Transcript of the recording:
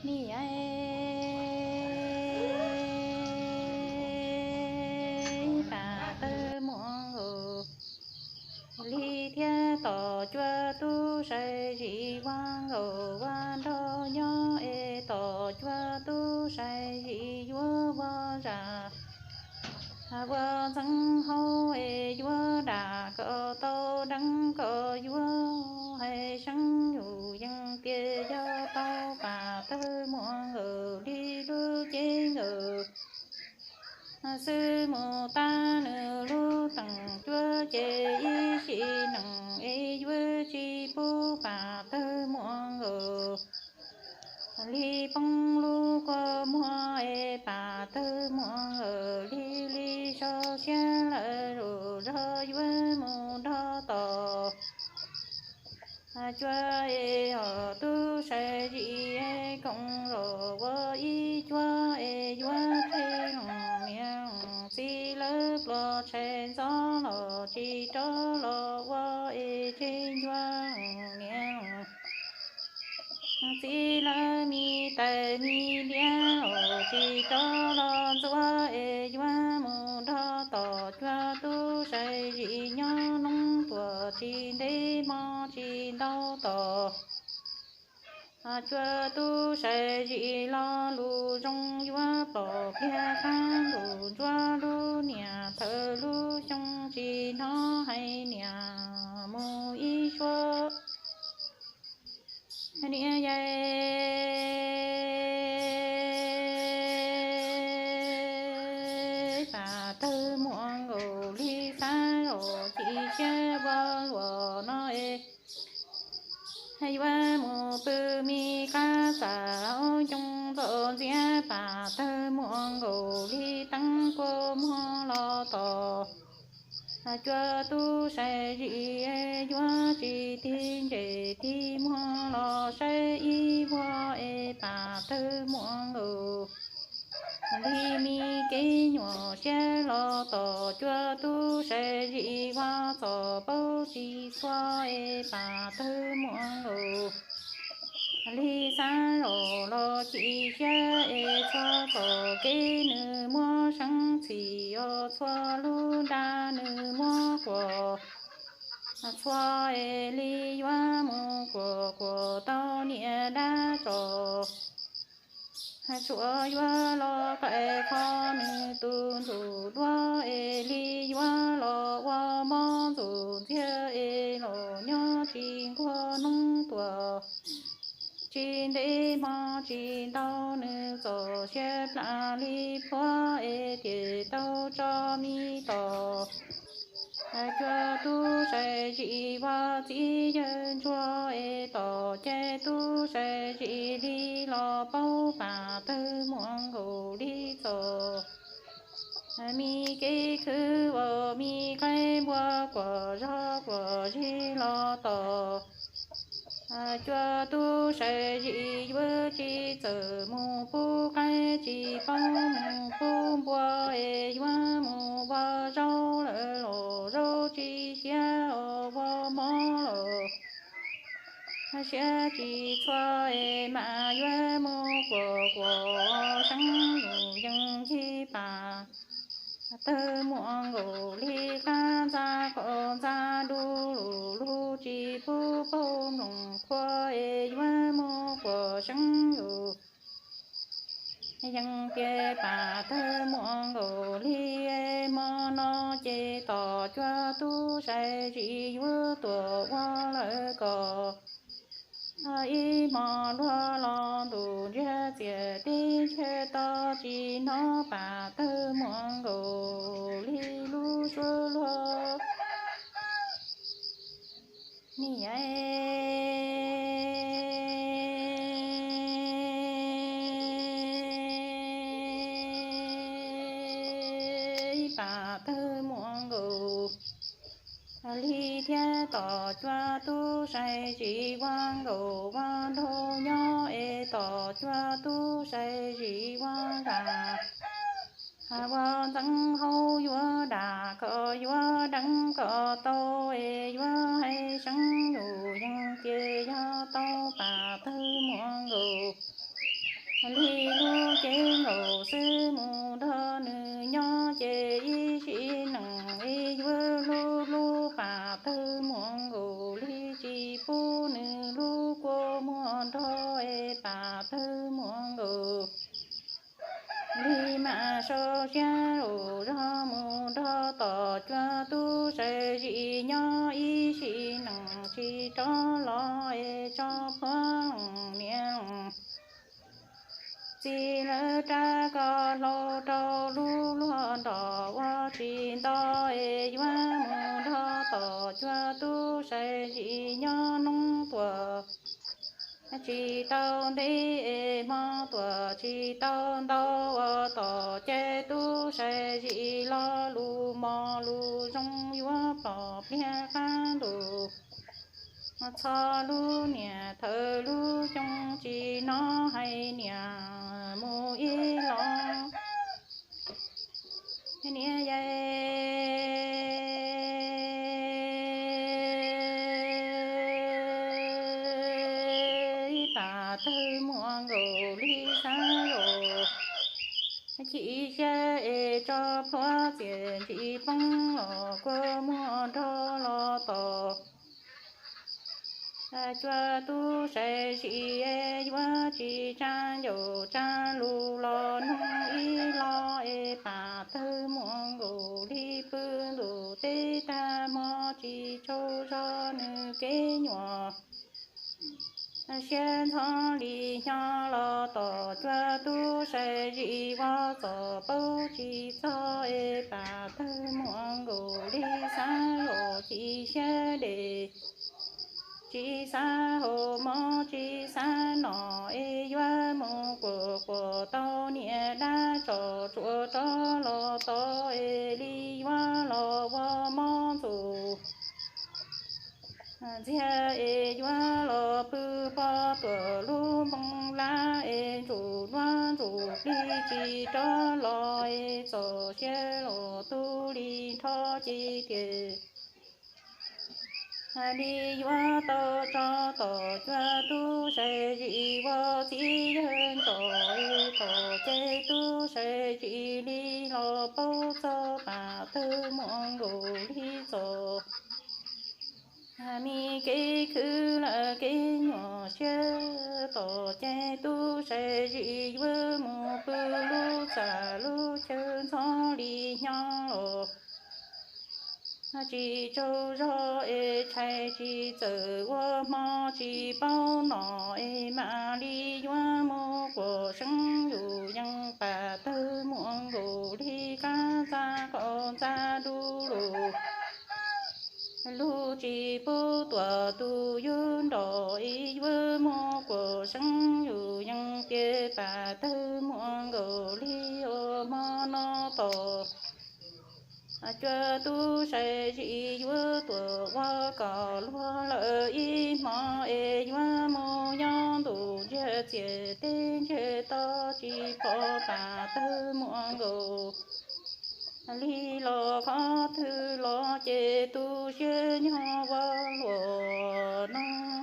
Niam, pam tawg muam nkaus li thiab tom cuab tub sai zim ua nkaus ua nraug nyob es tom cuab tub sai zim yuav ua zam ua ntxeev hauv es yuav dam kom tau deev kom yuav hais seeb yus yeej tias yog tau pam tawg muam nkaus li lub cev nkaus xwb mus tab nws lub teem cuab ces ib sim neej es yuav tsis pub pam tawg muam nkaus li poob lub kua muag es pam tawg muam nkaus li li sau siab lawm zus zog yuav mus nrog tom cuab es hom tub sai zim koom los ua ib cuab es yuav tseg loos niam loos txiv lawv pluas tshais ntxov los tsis rov los ua es tseg ncua loos niam loos txiv lawv me tais me liab los tsis rov los ntxuav es yuav mus nrog tom cuab tub sai zim nyob noob tuam tsis ntev hmo tsis ntau tom cuab tub sai zim lo lus zoo yuav pom pliag qab lus ntsuab lub niam thawm lub xyoo tsis hnov hais niam mus ib suab niam yais pam tawg muam nkaus li xav los ci siab ua luam no es yuav mus pw me qab txam hauv ncoo ntxom ntxiab pam tawg muam nkaus li teeb kua muag los tom cuab tub sai zim yuav tsis tig ntses tig muag los saib ib vuag es pam tawg muam nkaus li me kev nyuam siab los tom cuab tub sai zim ua txom paub tsis txhua es pam tawg muam nkaus li xav los los ci siab es txhua txoj kev nws muab seeb txhim os txhua lub nra nws muab quas txhua es li yuav mus quas quas tau niam dab tso suav yuav los qais qho nws tus ntxum duab es li yuav los ua mob ntxum ntxiag es los nyob tsis nquag noob tuam tsis ntev hmo tsis ntau nws txom siab plam li plhuav es tiam tau tso me tom cuab tub sai zim ua txiv yawg ntsuag es tom ces tub sai zim li los paub pam tawg muam nkaus li txom me kev khwv uas me qaib npua quas zog quas zig los tom cuab tub sai zim yuav tsis txawm mus pub qaib tsis paub mus pub npua es yuav mus ua zaub lawm los zaub tsis siab os ua mob los siab tsis txhua es mas yuav mus quas quas seeb yus yeej ncig pam tawg muam nkaus li qab ntxa qhov ntxa du lug lug tsis pub paug nploos qhua es yuav mus quas seeb yus yeej tias pam tawg muam nkaus li hmo no ces tom cuab tub sai zim yuav tuam ua lawm kom ib hmo luag los ntus ntsiag txias teb ntsiag to tsis hnov pam tawg muam nkaus li lub suab luag. Niam, pam tawg muam nkaus li thiab tom cuab tub sai zim ua nkaus ua nraug nyob es tom cuab tub sai zim ua zam ua ntxeev hauv yuav dam kom yuav deev kom tau es yuav hais seeb yus yeej tias yog tau pam tawg muam nkaus Li lub cev nkaus xwb mus nrog nws nyob ces ib sim neej es yuav hlub hlub pam tawg muam nkaus li tsis pub nws lub kua muag nrog es pam tawg muam nkaus li mam sau siab lus zog mus nrog tom cua tub saib zim nyob ib sim neej tsis rov los es tso plhuav niam txiv lawv rab koj hlau rau lub luag nrog ua tsis nto es yuav mus nrog tom cua tub saib zim nyob noob tuam tsis tau ntev es hmo tuam tsis tau ntau ua tom cua tub saib zim lo lus mos lus zoo yuav pom pliag qab ntuj txog lub niam thawj lub xyoo tsis hnov hais niam mus ib los niam yais pam tawg muam nkaus li xav los chim siab es tso plhuav txias ntsis poob los kua muag nrog los tom cua tub saib zim yuav tsis tsa ncaus tsa lus los noog ib los es pam tawg muam nkaus li pw ntuj teb tag hmo tsis tsaug zog nws kev nyuam siab ntxhov li nyob los tom cua tub saib zim ua txom paub tsis txog es pam tawg muam nkaus li xav los chim siab dej tsis xav haus mov tsis xav noj es yuav mus kuam kuam tau niam dab tso tsuas rov los tod es li yuav los ua mob ntxuj ntxiag es yuav los pw pob tuam lub npoo lab es ntsuj duab ntsuj plig tsis rov los es txom siab los tu li nrho ces tias li yuav tau tso tom cua tub saib zim ua txiv yawg ntxov es tom cua tub saib zim li los paub txog pam tawg muam nkaus li txom mi kev khwv lawm kev nyuam siab tom cua tub saib zim yuav mus pw lub txaj lub chaw ntxhov li nyob los tsis tsaug zog es tshais tsis txawm ua hmo tsis paub noj es mam li yuav mus kuam seeb yus yeej pam tawg muam nkaus li qab ntxa qaum ntxa du lug lug tsis pub tuam tus yug nrog es yuav mus kuam seeb yus yeej tias pam tawg muam nkaus li ua hmo no tom cua tub saib zim yuav tuam ua kom luag lawm ib hmo es yuav mus nyob ntuj ntsiag txias teb ntsiag to tsis pom pam tawg muam nkaus li los qhov twg los ces tu siab nyob ua luaj no.